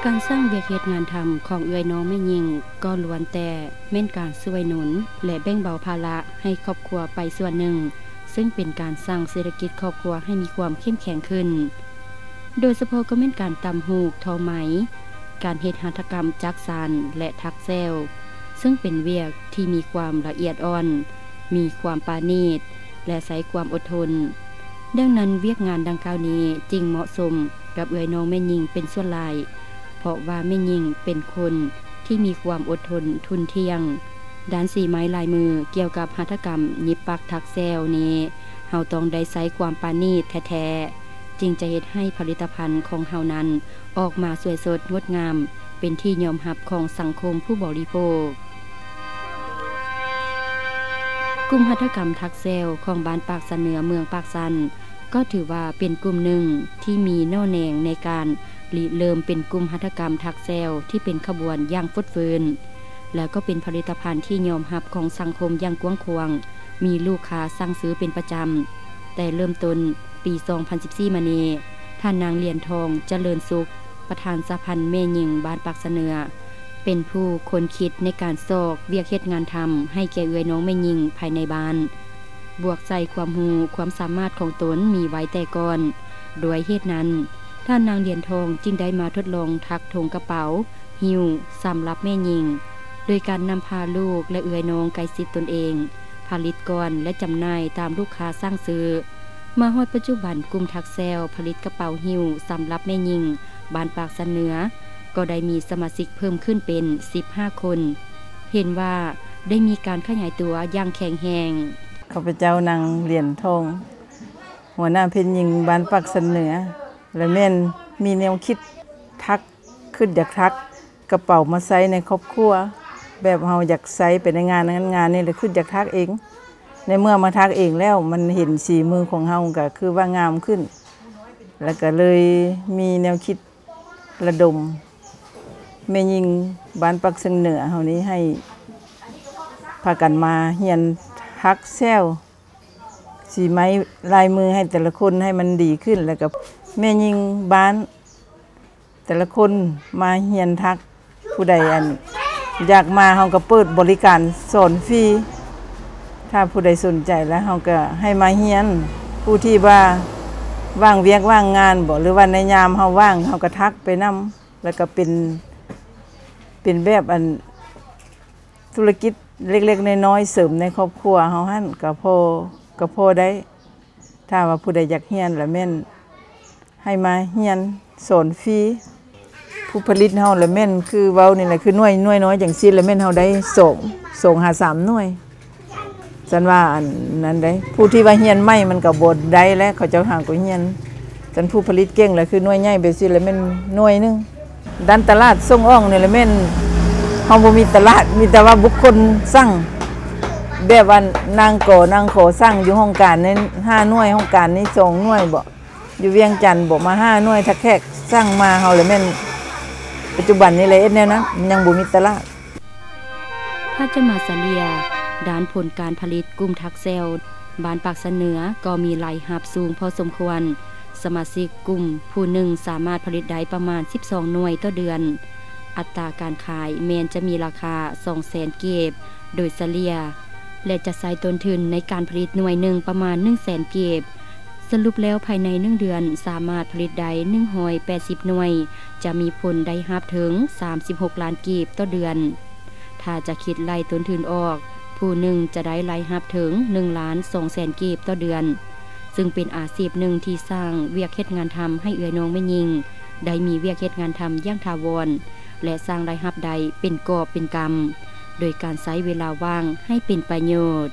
ການສ້າງວຽກເຮັດງານທຳຂອງເອື້ອຍນ້ອງແມ່ຍິງ ກໍລ້ວນແຕ່ແມ່ນການຊ່ວຍໜູນ ແລະ ແບ່ງເບົາພາລະໃຫ້ຄອບຄົວໄປສ່ວນໜຶ່ງ, ເຊິ່ງເປັນການສ້າງເສດຖະກິດຄອບຄົວໃຫ້ມີຄວາມເຂັ້ມແຂງຂຶ້ນ. ໂດຍສະເພາະກໍແມ່ນການຕ່ຳຫູກ, ທໍໄໝ, ການເຮັດຫັດຖະກຳຈັກສານ ແລະ ຖັກແຊວ, ເຊິ່ງເປັນວຽກທີ່ມີຄວາມລະອຽດອ່ອນ, ມີຄວາມປານີດ ແລະ ໃຊ້ຄວາມອົດທົນ. ດັ່ງນັ້ນ, ວຽກງານດັ່ງກ່າວນີ້ຈຶ່ງເໝາະສົມກັບເອື້ອຍນ້ອງແມ່ຍິງເປັນສ່ວນຫຼາຍ, ເພາະວ່າແມ່ຍິງເປັນຄົນທີ່ມີຄວາມອົດທົນທຸ່ນທ່ຽງ. ດ້ານສີໄມ້ລາຍມືກ່ຽວກັບຫັດຖະກຳຫຍິບປັກຖັກແຊວນີ້, ເຮົາຕ້ອງໄດ້ໃຊ້ຄວາມປານີດແທ້ໆ, ຈຶ່ງຈະເຮັດໃຫ້ຜະລິດຕະພັນຂອງເຮົານັ້ນອອກມາສວຍສົດງົດງາມ, ເປັນທີ່ຍອມຮັບຂອງສັງຄົມຜູ້ບໍລິໂພກ. ກຸ່ມຫັດຖະກຳຖັກແຊວຂອງບ້ານປາກຊັນເໜືອ ເມືອງປາກຊັນ ກໍຖືວ່າເປັນກຸ່ມໜຶ່ງທີ່ມີໜໍ່ແໜງໃນການລິເລີ່ມເປັນກຸ່ມຫັດຖະກຳຖັກແຊວທີ່ເປັນຂະບວນຢ່າງຟົດຟື້ນ ແລະ ກໍເປັນຜະລິດຕະພັນທີ່ຍອມຮັບຂອງສັງຄົມຢ່າງກວ້າງຂວາງ, ມີລູກຄ້າສັ່ງຊື້ເປັນປະຈຳ. ແຕ່ເລີ່ມຕົ້ນປີສອງພັນສິບສີ່ມານີ້, ທ່ານນາງ ຫຼຽນທອງ ຈະເລີນສຸກ ປະທານສະຫະພັນແມ່ຍິງບ້ານປາກຊັນເໜືອ ເປັນຜູ້ຄົ້ນຄິດໃນການຊອກວຽກເຮັດງານທຳໃຫ້ແກ່ເອື້ອຍນ້ອງແມ່ຍິງພາຍໃນບ້ານ, ບວກໃສ່ຄວາມຮູ້ຄວາມສາມາດຂອງຕົນມີໄວ້ແຕ່ກ່ອນ. ດ້ວຍເຫດນັ້ນ, ທ່ານນາງ ຫຼຽນທອງ ຈຶ່ງໄດ້ມາທົດລອງຖັກຖົງກະເປົາຫິ້ວສຳລັບແມ່ຍິງ, ໂດຍການນຳພາລູກ ແລະ ເອື້ອຍນ້ອງໃກ້ຊິດຕົນເອງ ຜະລິດກ່ອນ ແລະ ຈຳໜ່າຍຕາມລູກຄ້າສັ່ງຊື້. ມາຮອດປັດຈຸບັນ, ກຸ່ມຖັກແຊວຜະລິດກະເປົາຫິ້ວສຳລັບແມ່ຍິງບ້ານປາກຊັນເໜືອ ກໍໄດ້ມີສະມາຊິກເພີ່ມຂຶ້ນເປັນສິບຫ້າຄົນ, ເຫັນວ່າໄດ້ມີການຂະຫຍາຍຕົວຢ່າງແຂງແຮງ. ຂ້າພະເຈົ້າ ນາງ ຫຼຽນທອງ ຫົວໜ້າເພນຍິງບ້ານປາກຊັນເໜືອ ແລະ ແມ່ນມີແນວຄິດຖັກ, ຄິດຢາກຖັກ ກະເປົາມາໃຊ້ໃນຄອບຄົວ, ແບບເຮົາຢາກໃຊ້ໄປໃນງານນັ້ນງານນີ້ ແລ້ວຄິດຢາກຖັກເອງ. ໃນເມື່ອມາຖັກເອງແລ້ວ ມັນເຫັນສີມືຂອງເຮົາ ກໍຄືວ່າງາມຂຶ້ນ, ແລ້ວກໍເລີຍມີແນວຄິດລະດົມແມ່ຍິງບ້ານປາກຊັນເໜືອເຮົານີ້ ໃຫ້ພາກັນມາຮຽນຖັກແຊວ ສີໄມ້ລາຍມືໃຫ້ແຕ່ລະຄົນໃຫ້ມັນດີຂຶ້ນ, ແລ້ວກໍແມ່ຍິງບ້ານ ແຕ່ລະຄົນມາຮຽນຖັກ, ຜູ້ໃດ ອັນ ຢາກມາ ເຮົາກໍເປີດບໍລິການສອນຟຣີ. ຖ້າຜູ້ໃດສົນໃຈແລ້ວ ເຮົາກໍໃຫ້ມາຮຽນ, ຜູ້ທີ່ວ່າວ່າງວຽກວ່າງງານບໍ ຫຼືວ່າໃນຍາມເຮົາວ່າງ ເຮົາກໍຖັກໄປນຳ, ແລ້ວກໍເປັນ ເປັນແບບ ອັນ ທຸລະກິດເລັກໆນ້ອຍໆ ເສີມໃນຄອບຄົວເຮົາຫັ້ນ ກໍພໍ ກໍພໍໄດ້. ຖ້າວ່າຜູ້ໃດຢາກຮຽນລະແມ່ນໃຫ້ມາຮຽນສອນຟຣີ. ຜູ້ຜະລິດເຮົາລະແມ່ນຄືເວົ້ານີ້ແຫຼະ, ຄືໜ່ວຍ ໜ່ວຍນ້ອຍຈັ່ງຊີ້ລະແມ່ນເຮົາໄດ້ສອງ ສອງຫາສາມໜ່ວຍ. ຊັ້ນວ່າອັນນັ້ນໄດ໋ ຜູ້ທີ່ວ່າຮຽນໃໝ່ມັນກໍບໍ່ໄດ້ແຫຼະ, ເຂົາເຈົ້າຫາກໍຮຽນ. ຄັນຜູ້ຜະລິດເກັ່ງລະຄືໜ່ວຍໃຫຍ່ແບບຊີ້ລະແມ່ນໜ່ວຍໜຶ່ງ. ດ້ານຕະຫຼາດສົ່ງອອກນີ້ລະແມ່ນເຮົາບໍ່ມີຕະຫຼາດ, ມີແຕ່ວ່າບຸກຄົນສັ່ງ, ແບບວ່ານາງກໍ ນາງຂໍສັ່ງຢູ່ຫ້ອງການນີ້ຫ້າໜ່ວຍ, ຫ້ອງການນີ້ສອງໜ່ວຍບໍ, ຢູ່ວຽງຈັນບໍ ມາຫ້າໜ່ວຍ, ຖ້າແຂກສັ່ງມາເຮົາລະແມ່ນ ປັດຈຸບັນນີ້ລະເຮັດແນວນັ້ນ, ມັນຍັງບໍ່ມີຕະຫຼາດ. ຖ້າຈະມາສະເລ່ຍດ້ານຜົນການຜະລິດ, ກຸ່ມຖັກແຊວບ້ານປາກຊັນເໜືອກໍມີລາຍຮັບສູງພໍສົມຄວນ. ສະມາຊິກກຸ່ມຜູ້ໜຶ່ງສາມາດຜະລິດໄດ້ປະມານສິບສອງໜ່ວຍຕໍ່ເດືອນ. ອັດຕາການຂາຍແມ່ນຈະມີລາຄາສອງແສນກີບໂດຍສະເລ່ຍ ແລະ ຈະໃຊ້ຕົ້ນທຶນໃນການຜະລິດໜ່ວຍໜຶ່ງປະມານໜຶ່ງແສນກີບ. ສະຫຼຸບແລ້ວ, ພາຍໃນໜຶ່ງເດືອນສາມາດຜະລິດໄດ້ໜຶ່ງຮ້ອຍແປດສິບໜ່ວຍ, ຈະມີຜົນໄດ້ຮັບເຖິງສາມສິບຫົກລ້ານກີບຕໍ່ເດືອນ. ຖ້າຈະຄິດໄລ່ຕົ້ນທຶນອອກ, ຜູ້ໜຶ່ງຈະໄດ້ລາຍຮັບເຖິງໜຶ່ງລ້ານສອງແສນກີບຕໍ່ເດືອນ, ຊຶ່ງເປັນອາຊີບໜຶ່ງທີ່ສ້າງວຽກເຮັດງານທຳໃຫ້ເອື້ອຍນ້ອງແມ່ຍິງໄດ້ມີວຽກເຮັດງານທຳຢ່າງຖາວອນ ແລະ ສ້າງລາຍຮັບໄດ້ເປັນກອບເປັນກຳ, ໂດຍການໃຊ້ເວລາວ່າງໃຫ້ເປັນປະໂຫຍດ.